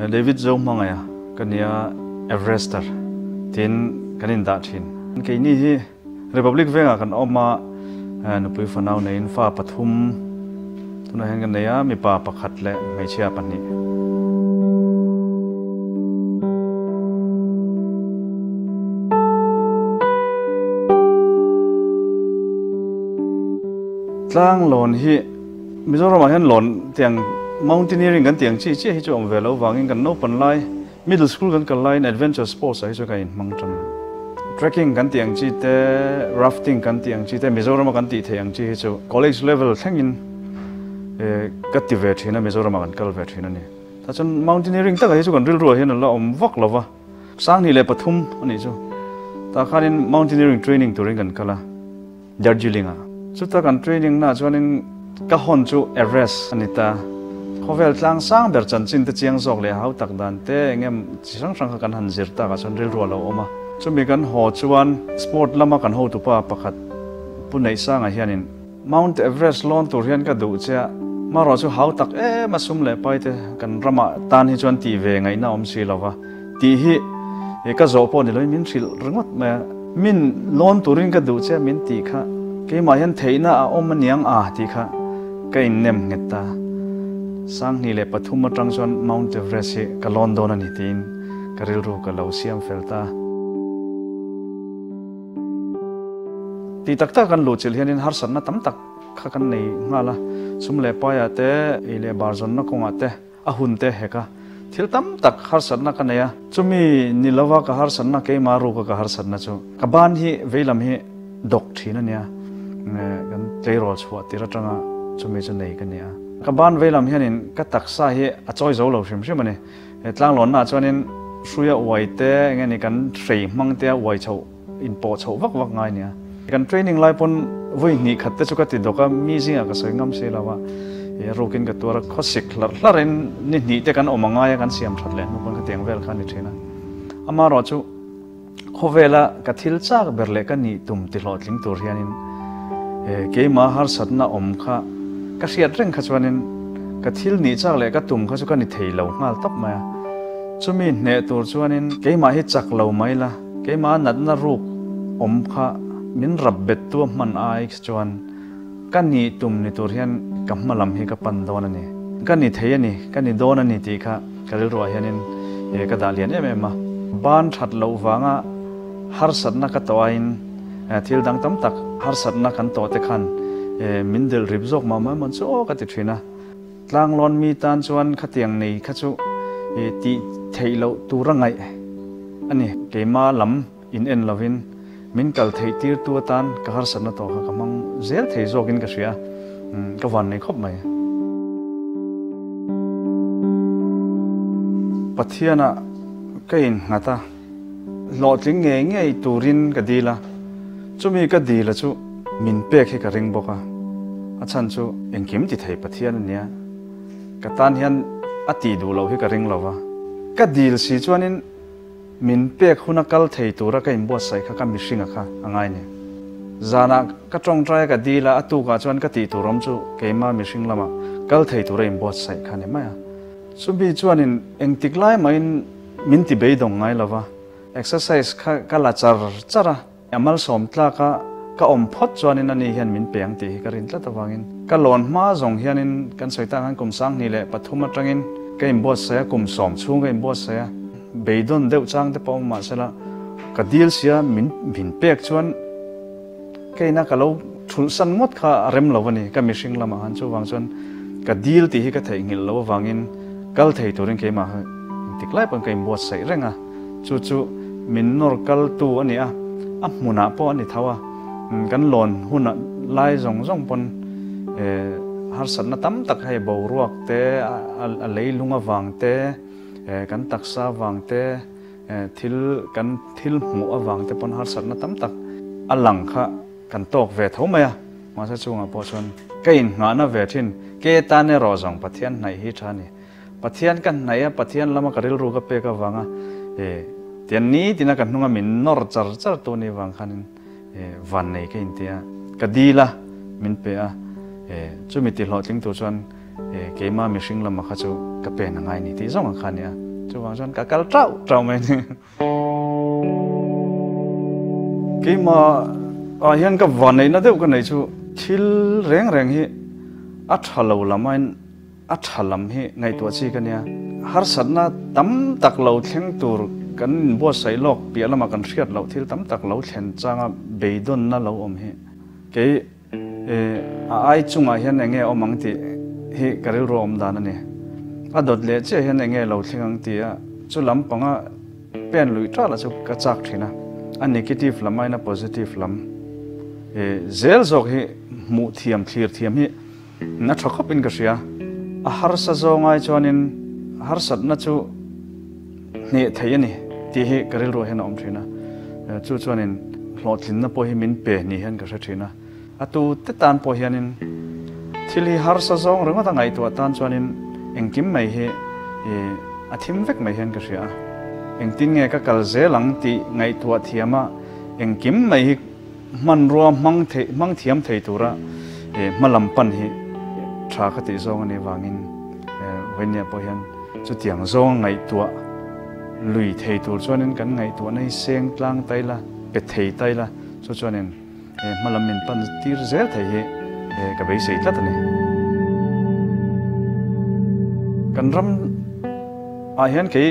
David Zohmangaia ka nia Everester tiin kan indah thin. Keini hi Republic vengah kan awm a, nupui fanau neiin fa pathum tunah hian kan nei a, mipa pakhat leh hmeichhia pahnih. Tlanglawn hi Mizoramah hian lawn tiang mountaineering kan tih ang chi chiah hi chu awm ve lo vangin kan naupan lai middle school kan kal laiin adventure sports ah hi chuan kan inhmang tan a. Trekking kan tih ang chi te, rafting kan tih ang chi te, Mizorama kan tih theih ang chi hi chu college level thlengin ka ti ve thin a, Mizoramah kan kal ve thin a ni. Tah chuan mountaineering takah hi chu kan rilruah hian a la awm vak lo va, 2003 a nih chu. Tah khanin mountaineering training turin kan kal a. Darjeeling a. Chuta kan training na chuanin ka hawn chu Everest a ni ta. Khawvel tlang sang ber chanchin te chiang zawk leh hau tak dan te eng em chi hrang hrang kha kan han zir tak ah chuan rilru a lo awm a. Chumi kan haw chuan sport lama kan hotupa pakhat Pu Neihsanga hianin Mount Everest lawn tur hian ka duh che a, marawh chu hau tak em a sum leh pai te kan ramah tan hi chuan tih ve ngaihna awm si lo va. Tih hi ka zawh pawh ni loin min hrilh ringawt mai a. Min lawn turin ka duh che min tih kha keimah hian theihna a awm aniang a tih kha ka innem nghet ta. 2003 atang chuan Mount Everest hi ka lawn dawn a ni tiin ka rilru ka lo siam fel ta. Tih tak tak kan luhchilh hianin harsatna tam tak kha kan nei nghal a, sum leh paiah te, ei leh bar zawnna kawngah te, A hun te hek a, thil tam tak harsatna ka nei a, chumi ni lova ka harsatna keimah ruka ka harsatna chu ka ban hi veilam hi dawk thin a nia, kan tleirawl chhuah tir atanga chumi chu nei ka nia. Ka ban veilam hianin ka taksa hi a chawi zo lo hrim hrim a ni. He tlanglawnnaah chuanin hruia uai te enge ni kan hrei hmang te a uai chhoh inpawh chhoh vak vak ngai nia. Kan training lai pawn vawi hnih khat te chu ka ti dawk a, mi zingah ka sawi ngam si lo a, i rukin ka tuar a, khawsik hlarh hlarhin ni hnih te kan awm a ngai a, kan siam that leh hnu pawn khatiang vel kha a ni thin a. Amaherawh chu khawvela ka thil chak ber leh ka nih tum ti hlawhtling tur hianin keimah harsatna awm kha ka hriat reng kha chuanin ka thil nih chak leh ka tum kha chu ka ni thei lo nghal tawp mai a. Chumi hneh tur chuanin keimah hi chak lo mai la. Keimah natna ruk awm kha min rap bet tu a hman ai chuan ka ni tum ni tur hian ka hma lam hi ka pan dawn a ni. Ka ni thei a ni, ka ni dawn a ni tih kha ka rilruah hianin ka dah lian em em a. Ban that loh vanga harsatna ka tawh aiin thil dang tam tak harsatna kan tawh te khan min delh rip zawk mah mah emaw chu aw ka ti thin a. Tlanglawn mi tan chuan khatiang nei kha chu tih theih loh tur a ngaih a ni. Keima lam in en lovin min kal theih tirtu atan ka harsatna tawh kha ka hmang zel thei zawkin ka hria, ka van nei khawp mai. Pathiana ka innghat a, hlawhtling ngei ngei turin ka dil a, chumi ka dil a chu min pek hi ka ring bawk a, a chhan chu engkim ti thei Pathian a nia, ka tan hian a tih duh loh hi ka ring lo va, ka dil si chuanin min pek huna kal thei tura ka inbuatsaih kha ka mihringa kha a ngai ni. Zanah ka tawngtai a ka dil a, a tukah chuan ka tih tur awm chu keimah mihring lama kal thei tura inbuatsaih kha a ni mai a. Chumi chuanin engtik lai mahin Min ti beidawng ngai lo va, exercise kha ka la char char a, a malsawm tlak a ka awm phawt chuanin ani hian min pe ang tih hi ka rin tlat avangin ka lawn hma zawng hianin kan sawi tak khan kum 2003 atangin ka inbuatsaih a, kum 10 chhung ka inbuatsaih a, beidawn deuh chang te pawh awm mahsela ka dil sia min min pek chuan ka ina ka lo thulhsan ngawt kha a rem lo a ni, ka mihring lamah khan chuvang chuan ka dil tih hi ka theihnghilh loh avangin kal thei turin keimah hi engtik lai pawhin ka inbuatsaih reng a, chu chu min nawr kaltu a ni a, a hmunah pawh a ni tho a, kan lawn hunah lai zawng zawng pawn harsatna tam tak hei boruak te, a leilung avang te, kan taksa avang te, thil kan thil hmuh avang te pawn harsatna tam tak a lang kha. Kan tawk ve tho mai a, mahse chungah pawh chuan ka inngahna ve thin. Ke tan erawh zawng Pathian hnaih hi tha a ni. Pathian ka hnaih a, Pathian lama ka rilru ka pek avanga e tian nitina ka hnunga min nawr char char tu ni vang khanin e van nei ka inti a, ka dil a, min pe a, e chumi ti hlawhtling tur chuan e keima mihring lama kha chu ka pen a ngai ni tih zawng ang kha a ni a. Chuvang chuan ka kal tauh tauh mai a ni. Keimah ah hian ka vanneihna deuh ka neih chu thil reng reng hi a tha lo lam aiin a tha lam hi ngaihtuah chi ka nia. Harsatna tam tak lo thleng tur kan inbuatsaih lawk piah lamah kan hriat loh thil tam tak lo thlen changa beidawnna lo awm hi kei A ai chungah hian eng nge awm ang tih hi ka rilru a awm dan a ni. A dawt leh chiah hian eng nge lo thleng ang tih a chu lampanga pen luih tala chu ka chak thin a. A negative lam aiin a positive lam zel zawk hi hmuh thiam, thlir thiam hi a tha khawpin ka hria. A harsa zawng ai chuanin harsatna chu hneh thei a ni tih hi ka rilruah hian a awm thin a, chu chuanin hlawhtlinna pawh hi min pe ni hian ka hre thin a, a tute tan pawh hianin thil hi harsa zawng ringawt a ngaihtuah tan chuanin engkim mai hi a thim vek mai hian ka hria a, engtin nge ka kal zel ang tih ngaihtuah thiam a engkim mai hi hmanrua hmang thei hmang thiam thei tura hma lam pan hi tha ka tih zawng a nih vangin Vainia pawh hian chutiang zawnga ngaihtuah lui thei tur chuanin kan ngaihtuahna hi seng tlang ta ila, pe thei ta ila, chu chuanin hma lam min pan tir zel thei hi ka beisei tlat a ni. Kan ram ah hian kei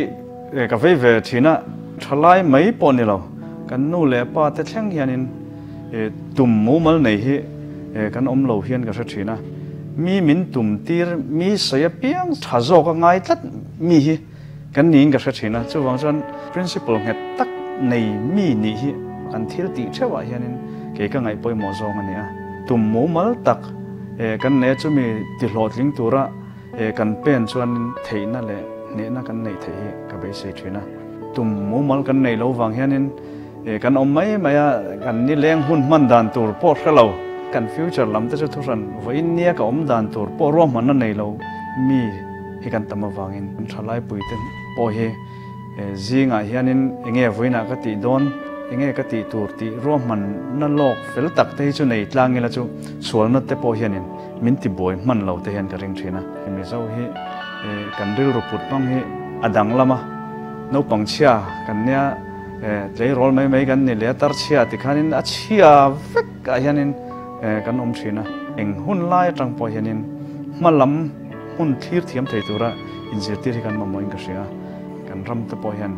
ka vei ve thin a, thalai mai pawh ni lo, kan nu leh pa te thleng hianin tum mumal nei hi kan awm lo hian ka hre thin a, mi min tum tir, mi sawi apiang tha zawk a ngai tlat mi hi kan niin ka hre thin a, chuvang chuan principle nghet tak nei mi nih hi kan thil tih theuhah hianin kei ka ngaih pawimawh zawng a ni a, tum mumal tak kan nei a chumi tihlawhtling tura kan pen chuan theihna leh hnehna kan neih theih hi ka beisei thin a, tum mumal kan neih loh vang hianin Kan awm mai mai a, kan nileng hun hman dan tur pawh hre lo, kan future lam te chu thuhran vawiin nia ka awm dan tur pawh ruahmanna nei lo mi hi kan tam avangin kan thalaipui te pawh hi zingah hianin enge vawiinah ka tih dawn, enge ka tih tur tih ruahmanna lawk fel tak te hi chu nei tlang ila chu sualna te pawh hianin min tibuai hman lo te hian ka ring thin a. Mizo hi kan rilru put hmang hi a danglam a, naupang chhia kan nia. Tleirawl mai mai kan ni leh a, tarchhia tikhanin a chhia vek ah hianin kan awm thin a, eng hun lai atang pawh hianin hma lam hmun thlir thiam thei tura inzirtir hi kan mamawhin ka hria a, kan ram te pawh hian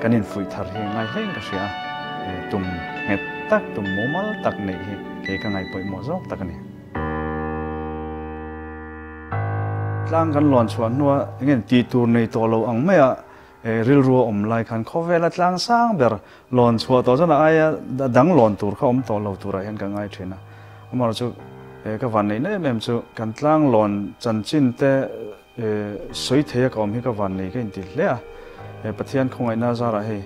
kan infuih thar hi ngai hlein ka hria a, tum nghet tak, tum mumal tak neih hi kei ka ngaihpawimawh zawk tak a ni. Tlang kan lawn chhuah hnua eng nge tih tur nei tawh lo ang maia Rilru a awm lai khan khawvela tlang sang ber lawn chhuah tawh chuan a aia dang lawn tur kha awm tawh lo turah hian ka ngai thin a. Amaherawhchu ka van neihna em em chu kan tlang lawn chanchin te sawi thei a ka awm hi ka van nei ka inti hle a. Pathian khawngaihna zarah hei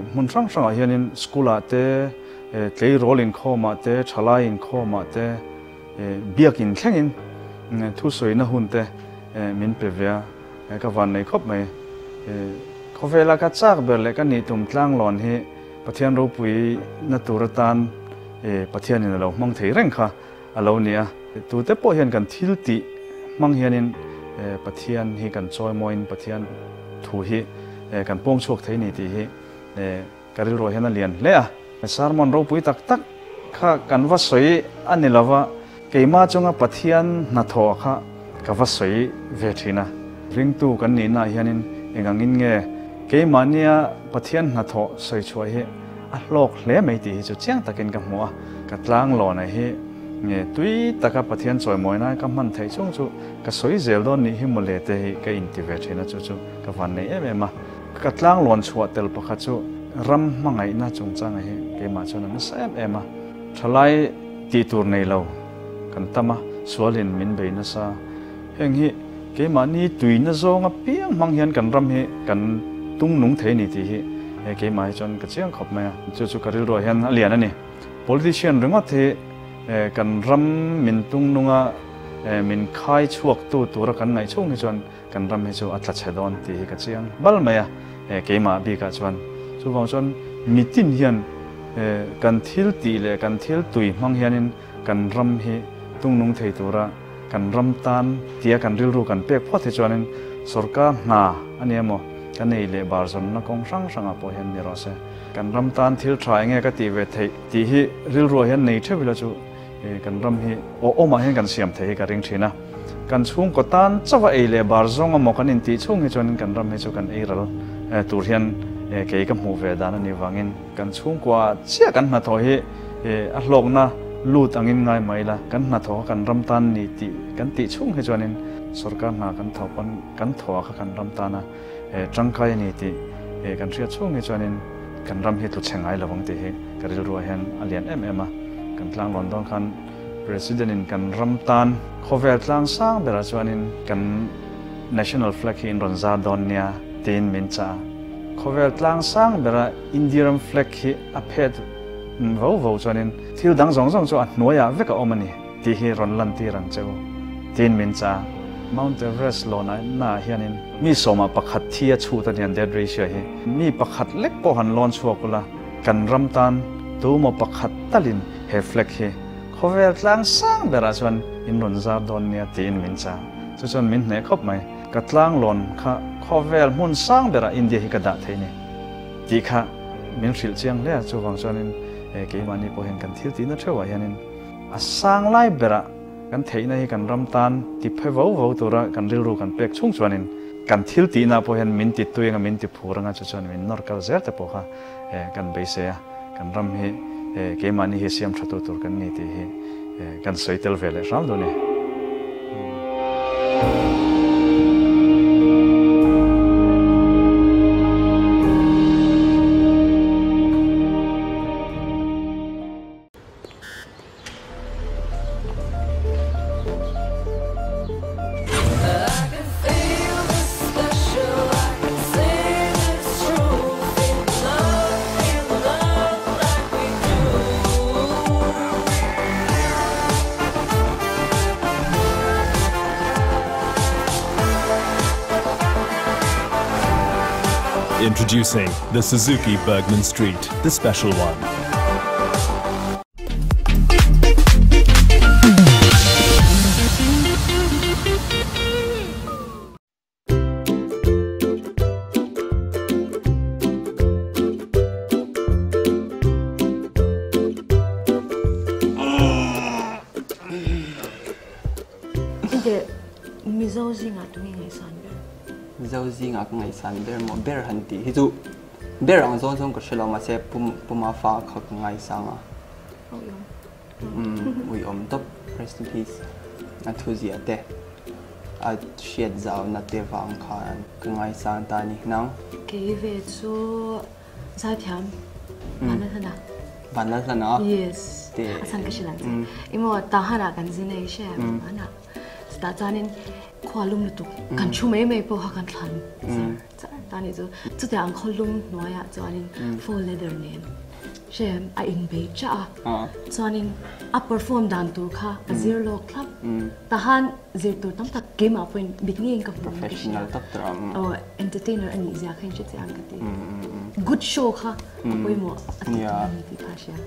hmun hrang hrangah hianin school ah te, tleirawl inkhawmah te, thalai inkhawmah te, biakin thlengin thusawina hun te min pe ve a. Ka van nei khawp mai. Khawvela ka chak ber leh ka nih tum tlanglawn hi Pathian ropui na tur atan Pathianin a lo hmang thei reng kha a lo ni a. Tute pawh hian kan thil tih hmang hianin Pathian hi kan chawimawiin Pathian thu hi kan pawng chhuak thei ni tih hi Ka rilruah hian a lian hle a. Sermon ropui tak tak kha kan va sawi a ni lova, keimah chunga Pathian hnathawh kha ka va sawi ve thin a. Ringtu kan nihnaah hianin eng angin nge keimahnia Pathian hnathawh sawi chhuah hi a hlawk hle mai tih hi chu chiang takin ka hmu a. Ka tlanglawnah hi nge tui taka Pathian chawimawina ka hman theih chung chu ka sawi zel dawn nih hi mawle te hi ka inti ve thin a, chu chu ka vannei em em a. Ka tlanglawn chhuah tel pakhat chu ram hmangaihna chungchanga hi keimah chuan a nasa em em a, thalai tih tur nei lo kan tam a, sualin min bei nasa. Heng hi keimahni tuina zawng apiang hmang hian kan ram hi kan tung nung thei ni tih hi keimah hi chuan ka chiang khawp mai a, chu chu ka rilruah hian a lian a ni. Politician ringawt hi kan ram min tung nunga min khai chhuaktu tura kan ngaih chhung hi chuan Kan ram hi chu a tla chhe dawn tih hi ka chiang bal mai a, keimah bikah chuan. Chuvang chuan mitin hian kan thil tih leh kan thil tui hmang hianin kan ram hi tungnung thei tura kan ram tan tia kan rilru kan pek phawt hi chuanin sorkar hna a ni emaw, Kan ei leh bar zawnna kawng hrang hrangah pawh hian ni rawh se. Kan ram tan thil tha enge ka tih ve theih tih hi rilruah hian nei theuh ila chu kan ram hi aw awmah hian kan siam theih hi ka ring thin a. Kan chhungkaw tan chauha ei leh bar zawng amaw kan intih chhung hi chuanin kan ram hi chu kan ei ral tur hian kei ka hmuh ve dan a nih vangin kan chhungkua chiah kan hnathawh hi a hlawkna lut angin ngai mai ila kan hnathawh kha kan ram tan ni tih kan tih chhung hi chuanin sorkar hna kan thawh pawn kan thawh kha kan ram tana tangkai a ni tih kan hriat chhung hi chuanin kan ram hi tlu chhe ngai lo ang tih hi ka rilruah hian a lian em em a. Kan tlanglawn dawn khan President in kan ram tan khawvel tlang sang berah chuanin kan National Flag hi in rawn zar dawn nia tiin min chah a. Khawvel tlang sang bera India ram flag hi a phet vo vo chuanin thil dang zawng zawng chu a hnuaiah vek a awm a ni tih hi rawn lantir ang che u tiin min chah a. Mount Everest lawnah naah hianin mi sawmah pakhat thi a chhut a nian death ratio hi mi pakhat lek pawh han lawn chhuak ula kan ram tan tumaw pakhat talin he flag hi khawvel tlang sang berah chuan in rawn zar dawn nia tiin min chah a. Chu chuan min hneh khawp mai. Ka tlanglawn kha khawvel hmun sang berah India hi ka dah thei ni tih kha min hrilh chiang hle a, chuvang chuanin keimahni pawh hian kan thil tihna theuhah hianin a sang lai berah kan theihna hi kan ram tan ti phe vo vo tura kan rilru kan pek chhung chuanin kan thil tihna pawh hian min ti tui anga min ti phur anga chu chuan min nawr kal zel te pawh kha kan beisei a, kan ram hi keimahni hi siam tha tu tur kan ni tih hi kan sawi tel ve leh hram dawn e. Introducing the Suzuki Burgman Street, the special one. Ente Mizo zingah tunge ngaihsan ber? Mizo zingah ka ngaihsan ber maw? Ber han tih hi chu ber ang zawn zawn ka hre lo mahse Puma fa kha ka ngaisang a. Uiawm. Umm uiawm tawp rest in peace. A thuziah te a hriat zauna te vang khan ka ngaisang ta a ni. Nang? Kei ve chu Zaithiam Vanlalhlana. Vanlalhlana? Yes. A chhan ka hre lang che. Emaw Tahan-ah kan zin a i hre em? Tahan-ah. Chutah chuanin khua lum lutuk kan thu mai mai pawh kha kan thlan char char ta nih chu. Chutiang ang khaw lum hnuaiah chuanin faux leather nen hre em a inbei chah a. Chuanin a perform dan tur kha a zir lawk thlap. Tahan zir tur tam tak keimah pawhin mit ngeiin ka hmu ka hria. Professional tak tur ang. Aw entertainer a nih zia kha in hre chiang ka ti. Good show kha a pawimawh a ti tur a ni tih kha a hria.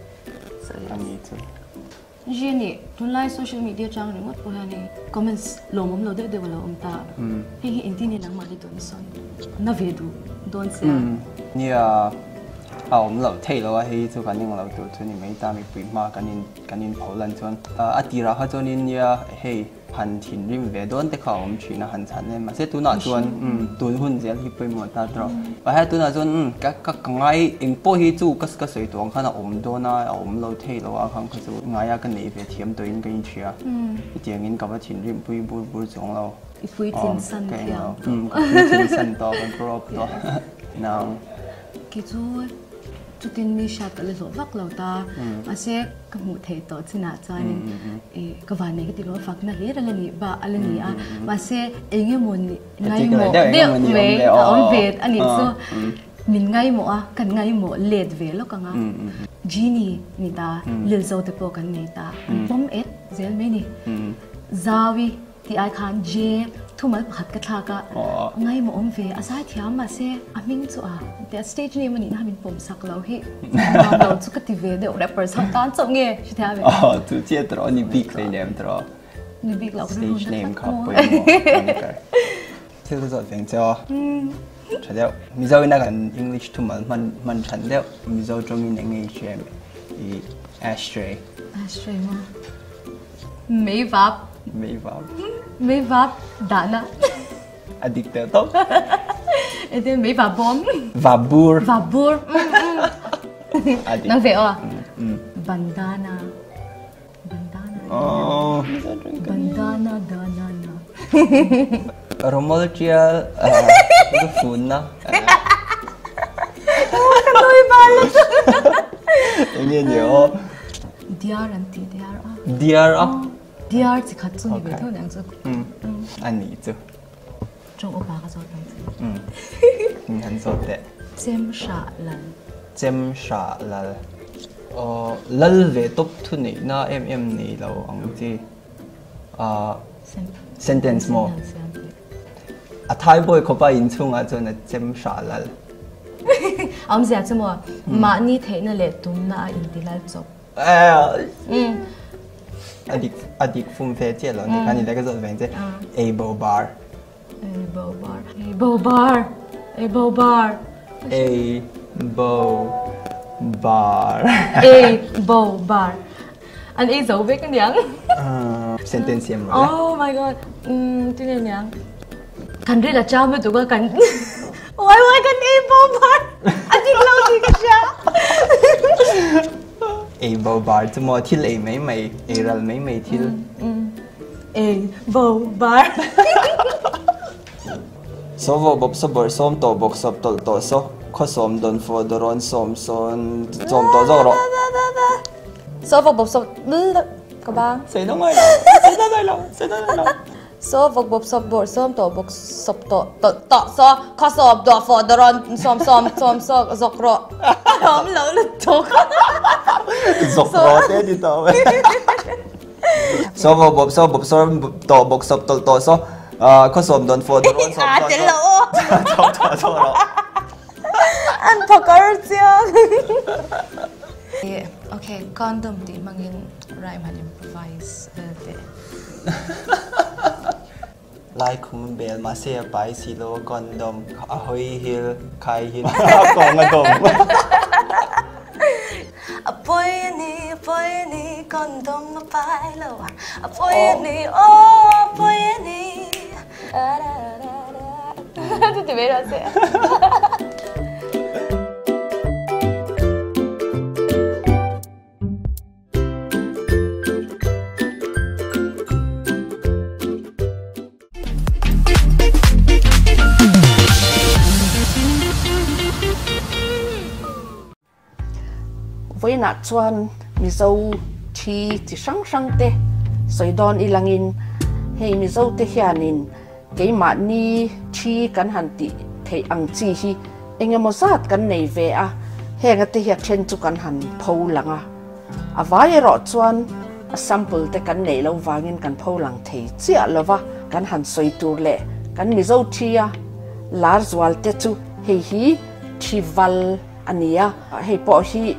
So yes. A ni chu. Genie, tunlai social media chang ringawt pawh hian hei comments lawmawm lo deuh deuh a lo awm ta. Hei hi engtin nge nangmah ni dawn sawn na ve duh dawn sia. Nia, a awm loh theih loh a hei chu kan eng lo tur chu ni mai ta mipui hma kan in kan in pho lan chuan a tirah kha chuanin nia hei han thinrim ve dawn te kha a awm thin a han chhan em mahse tunah chuan tun hun zel hi pawimawh ta tawh mahse tunah chuan ka ka ka ngai eng pawh hi chu ka ka sawi tawh ang khan a awm dawn a a awm lo thei lo a khan kha chu ngaia ka neih ve thiam tawhin ka inhria hetiangin ka va thinrim pui bur bur chuang lo I puitlin san thiam tawh ka puitlin san tawh ka grow up tawh nang Kei chu Chutin mi hriat ka la hlawh vak lo ta. Mahse ka hmuh theih tawh chinah chuanin ih ka vannei ka ti lo a fakna hlir a la nih bak a la ni a. Mahse eng emaw ni ngaimawh deuh mai a awm ve a nih chu min ngaimawh a, kan ngaimawh let ve lawk ang a. Genie ni ta, Lilzo te pawh kan nei ta, an pawm et zel mai ni. Zawi. Tih ai khan Je thumal pakhat ka thlak a, ngaimawh awm ve, a zai thiam mahse a hming chu a tia stage name a nihna min pawm sak lo hi nuam lo chu ka ti ve deuh rapper chho tan chauh nge hre thiam em? Aw chu chiah tawh a ni bik hlei nem tawh Ni bik lo stage name kha pawimawh a ni kar. Thil ka zawt veng che aw. Tha deuh. Mizo in a kan English thumal hman hman than deuh. Mizo tawngin eng nge i hria em? I ashtray. Ashtray maw? Meivap. Meivap. Meivap dahna. A dik tel tawp. Ete meivap bawm. Vapbur. Vapbur. Nang ve aw. Bandana. Bandana. Oh. Bandana dana na. Romol tial lufunna. Ka nawi bal la chu. Enge ni aw? Diar an ti diar a. Diar a? Diar chi khat chu ni ve tho niang chu. A ni chu. Tawng upa ka zawt ang chu. Min han zawt teh. Chem hra lal. Chem hra lal. Aw lal ve tawp thu neihna em em nei lo ang chi. Sentence maw? A thaibawi khawpa inchhungah chuan a chem hra lal. Awmzia chu maw? Mahni theihna leh tumna a inti lal chawp. A dik a dik fum ve chiah lo ni kha ni le ka zawt veng che ei bo bar. Ei bo bar ei bo bar ei bo bar. Ei bo bar. Ei bo bar. An ei zo vek aniang. Sentence siam rawh le. Oh my god. Tinge aniang. Kan ril a cham lutuk a kan Wai wai kan ei bo bar a dik lo tih ka hria. Ei bo bar chu maw thil ei mai mai ei ral mai mai thil. Ei bo bar. Saw vawh bawp saw bawrh sawm tawh bawk sawp tawlh tawh saw khaw sawm dawn fawh dawrawn sawm sawn chawm tawh zawk rawh. Saw vawk bawp sawp ka bang. Sei na ngai lo sei na ngai lo sei na ngai lo. Saw vawk bawp sawp bawrh sawm tawh bawk sawp tawh tawlh tawh saw khaw sawp duah fawh dawrawn sawm sawm sawm sawk zawk rawh a awm lo lutuk. Zawk rawh te ni tawh mai. Saw vawk bawp saw bawp sawr tawh bawk sawp tawlh tawh saw khaw sawm dawn fawh dawrawn sawm A tel lo aw. Sawm tawh zawk rawh. An phakar chiang. Okay, condom tih hmangin rhyme han improvise vel teh. Laikhum bel mahse a pai si lo a condom a hawi hil khai hil a kawng a dawm. A pawi a ni a pawi a ni condom a pai lo a pawi a ni aw a pawi a ni Chu ti mai rawh se. Vawiinah chuan Mizo thi chi hrang hrang te sawi dawn ilangin hei Mizo te hianin keimahni thi kan han tih theih ang chi hi Eng emaw zat kan nei ve a, heng ate hi a then chu kan han pho lang a. A vai erawh chuan a sample te kan neih loh vangin kan pho lang thei chiah lo va, kan han sawi tur leh kan Mizo thi a lar zual te chu hei hi thi val a ni a, hei pawh hi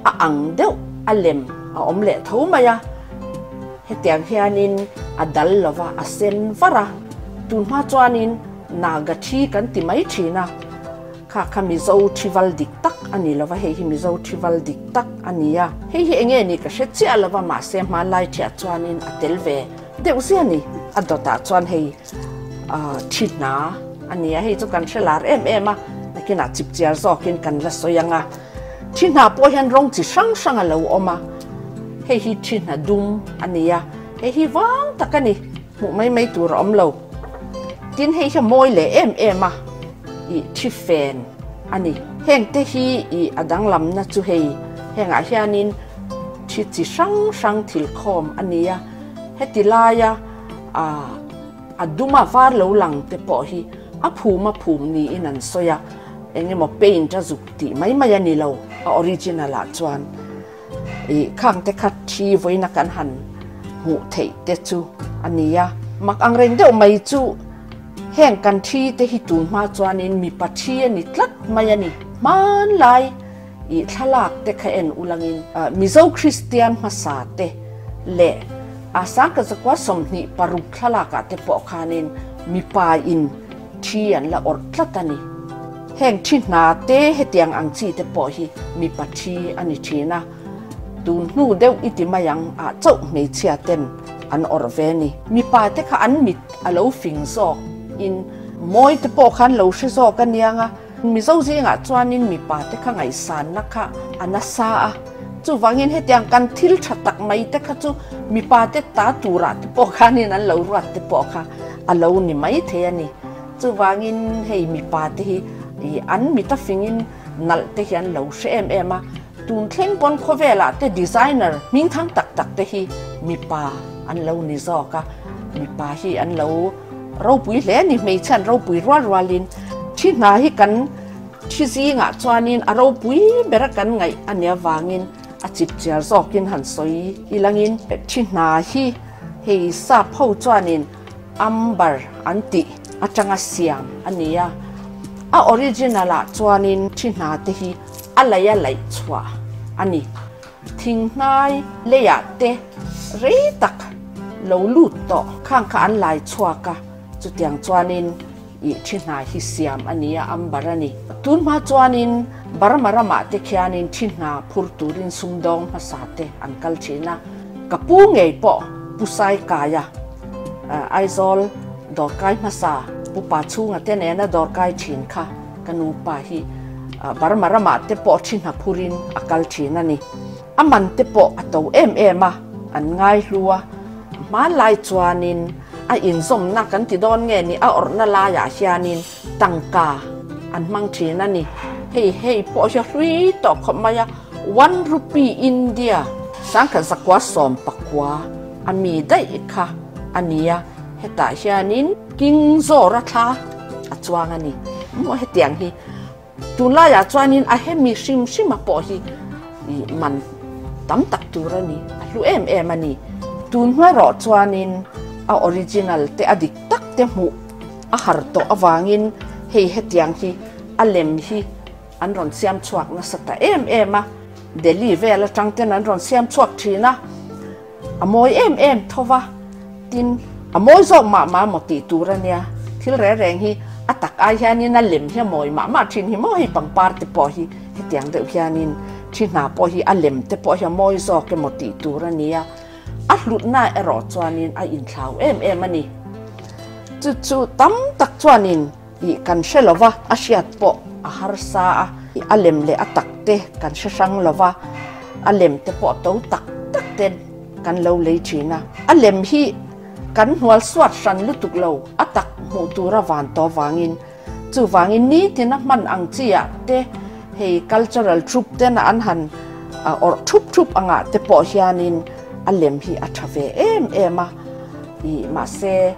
a ang deuh a lem a awm leh tho mai a, hetiang hianin a dal lo va, a sen var a, tunhma chuanin Naga thi kan ti mai thin a, kha kha Mizo thival dik tak a ni lova, hei hi Mizo thival dik tak a ni a, hei hi enge ni ka hre chiah lova, mahse hmanlai thiah chuanin a tel ve deuh zia ni, a dawtah chuan hei thi hna a ni a, hei chu kan hre lar em em a, nakinah chipchiar zawkin kan la sawi ang a, thi hna pawh hian rawng chi hrang hrang a lo awm a, hei hi thi hna dum a ni a, hei hi vang tak a ni, hmuh mai mai tur a awm lo. Tin hei hi a mawi leh em em a, ih thi fen a ni. Heng te hi ih a danglamna chu hei hengah hianin thi chi hrang hrang thil khawm a ni a, heti laia ah a duma var lo lang te pawh hi a phum a phum niin an sawi a, eng emaw paint a zuk tih mai mai a ni lo a original ah chuan Ih khang te kha thi vawiina kan han hmuh theih te chu a ni a. Mak ang reng deuh mai chu heng kan thi te hi tun hma chuanin mipa thi a ni tlat mai a ni. Hmanlai ih thlalak te kha en ulangin Mizo Kristian hmasa te leh. A 1926 thlalakah te pawh khanin mipa in thi an la awrh tlat a ni. Heng thi hna te hetiang ang chi te pawh hi mipa thi a ni thin a, tun hnu deuh i ti mai ang ah chauh hmeichhia ten an awrh ve a ni. Mipa te kha an mit a lo fing zawk in mawi te pawh kha an lo hre zawk a niang a, Mizo zingah chuanin mipa te kha ngaihsanna kha a nasa a, chuvangin hetiang kan thil tha tak mai te kha chu mipa te ta turah te pawh khanin an lo ruat te pawh kha a lo ni mai thei a ni. Chuvangin hei mipa te hi an mit a fingin nalh te hi an lo hre em em a, tun thleng pawn khawvelah te designer hmingthang tak tak te hi mipa an lo ni zawk a, mipa hi an lo Ropui hle a ni, hmeichhe an ropui rual rualin thi hna hi kan thi zingah chuanin a ropui bera kan ngaih a nih avangin a chip chiar zawkin han sawi ilangin thi hna hi hei sap ho chuanin amber an tih atanga siam a ni a, a original ah chuanin thi hna te hi a laih a laih chhuah a ni. Thinghnai leiah te rei tak lo lut tawh khang kha an lai chhuak a, chutiang chuanin ih thi hna hi siam a ni a, amber a ni. Tun hma chuanin Burma ramah te khianin thi hna phur turin sumdawng hmasa te an kal thin a, ka pu ngei pawh Pu Saikaia, Aizawl dawrkai hmasa Pu Pa chhunga te nena dawrkai thin kha Ka nupa hi Burma ramah te pawh thi hna phurin a kal thin a ni. A man te pawh a to em em a, an ngai hlu a. Hmanlai chuanin a inzawmna kan ti dawn nge ni a awrhna laiah hianin tangka an hmang thin a ni. Hei hei pawh hi a hlui tawh khawp mai a, one rupee India 1919 a mi daih kha a ni a, hetah hianin King Zora thla a chuang a ni. Maw hetiang hi tunlaiah chuanin a hemi hrim hrima pawh hi man tam tak tur a ni, a hlu em em a ni. Tun hma erawh chuanin a original te a dik tak te hmuh a har tawh avangin hei hetiang hi a lem hi an rawn siam chhuak nasa ta em em a, Delhi vel atang ten an rawn siam chhuak thin a. A mawi em em tho va, tin a mawi zawk mah mah maw tih tur a nia. Thil reng reng hi a tak ai hianin a lem hi a mawi mah mah thin hi maw hei pangpar te pawh hi hetiang deuh hianin thi hna pawh hi a lem te pawh hi a mawi zawk emaw tih tur a nia. A hlutna erawh chuanin a inthlau em em a ni. Chu chu tam tak chuanin ih kan hre lo va, a hriat pawh a harsa a, a lem leh a tak te kan hre hrang lo va, a lem te pawh to tak tak ten kan lo lei thin a. A lem hi kan hnual suat hran lutuk lo, a tak hmuh tura van tawh vangin, chuvangin nitin a hman ang chi ah te hei cultural troupe ten a an han awrh thup thup angah te pawh hianin a lem hi a tha ve em em a. Ih, mahse,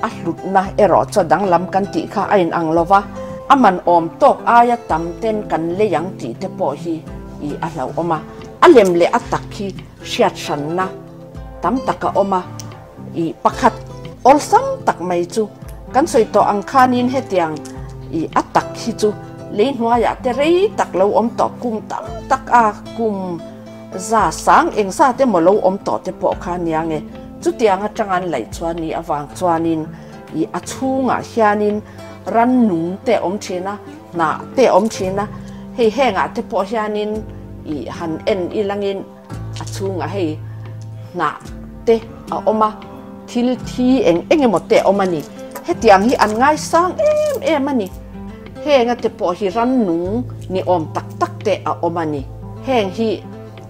a hlutna erawh chu a danglam kan tih kha a inang lo va, a man awm tawk aia tam ten kan lei ang tih te pawh hi ih a hlauhawm a. A lem leh a tak hi hriat hranna tam tak a awm a, ih pakhat awlsam tak mai chu kan sawi tawh ang khanin hetiang ih a tak hi chu lei hnuaiah te rei tak lo awm tawh kum tam tak a kum Za sang eng zat emaw lo awm tawh te pawh kha nia nge, chutiang atang an laih chuan ni avang chuanin ih a chhungah hianin rannung te awm thin a, hnah te awm thin a, hei hengah te pawh hianin ih han en ilangin a chhungah hei hnah te a awm a, thil thi eng eng emaw te a awm a ni. Hetiang hi an ngaisang em em a ni. Henga te pawh hi rannung ni awm tak tak te a awm a ni. Heng hi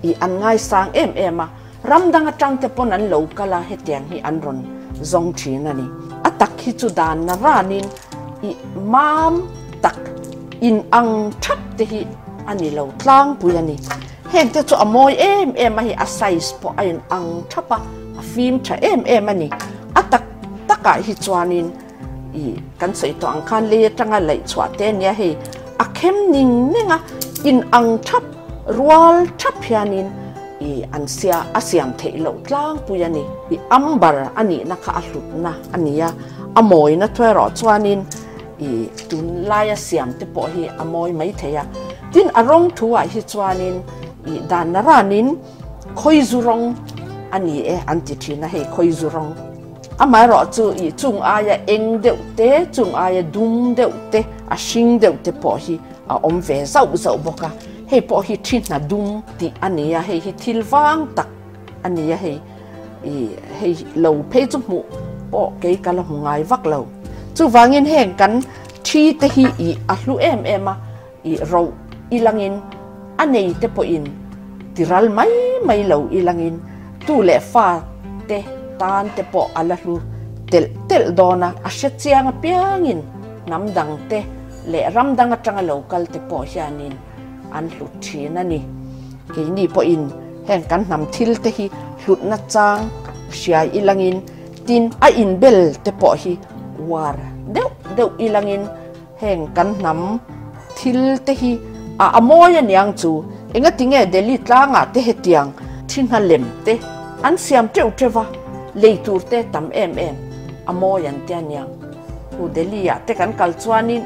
i an ngaisang em em a, ram dang atang te pawn an lo kal a, hetiang hi an rawn zawng thin a ni. A tak hi chu dan na ranin i mam tak in ang thap te hi a ni lo tlangpui a ni. Heng te chu a mawi em em a hi, a size pawh a in ang thap a, a fim tha em em a ni. A tak takah hi chuanin I kan sawi tawh ang khan lei atanga laih chhuah te ania hei a khem ning ning a in ang thap rual thap hianin i an sia a siam theih loh tlangpui a ni. I amber a nihna kha a hlutna a ni a, a mawina thu erawh chuanin i tunlaia siam te pawh hi a mawi mai thei a. Tin a rawng thu ah hi chuanin i dan na ranin khawizu rawng. a ni e an ti thin a, hei khawizu rawng. Amaherawhchu ih chung aia eng deuh te, chung aia dum deuh te, a hring deuh te pawh hi a awm ve zauh zauh bawk a. Hei pawh hi thi hna dum tih a ni a, hei hi thil vang tak a ni a, hei ih hei lo phei chu hmuh pawh kei ka la hmu ngai vak lo. Chuvangin heng kan thi te hi ih a hlu em em a, ih roh i langin a nei te pawhin ti ral mai mai lo i langin tu leh fa te tan te pawh a la hlu telh telh dawn a, a hre chiang apiangin hnam dang te leh ram dang atanga lo kal te pawh hianin an hlut thin a ni. Keini pawhin heng kan hnam thil te hi hlutna chang hria i langin tin a inbel te pawh hi uar deuh deuh i langin Heng kan hnam thil te hi a a mawi aniang chu engatinge Delhi tlangah te hetiang thi hna lem te an siam teuh teuh a, lei tur te tam em em a mawi an ti aniang. Khu Delhi ah te kan kal chuanin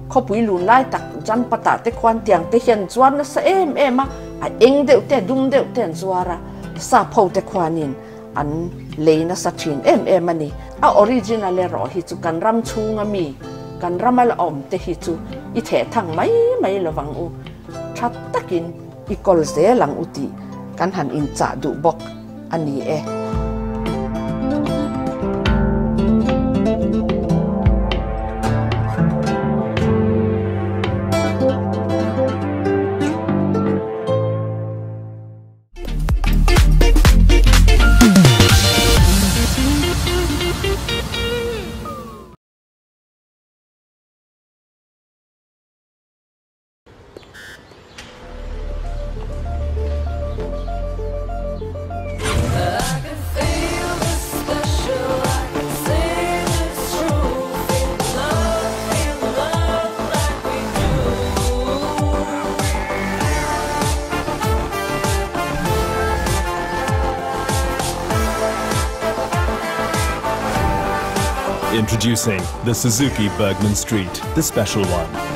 khawpui lun lai tak Janpath ah te khuan tiang te hian zuar nasa em em a, a eng deuh te a dum deuh te an zuar a, sap ho te khuanin an lei nasa thin em em a ni. A original erawh hi chu kan ram chhunga mi, kan rama la awm te hi chu i theh thang mai mai lovang u, tha takin i kawl zel ang u tih kan han inchah duh bawk a ni e. Introducing the Suzuki Burgman Street, the special one.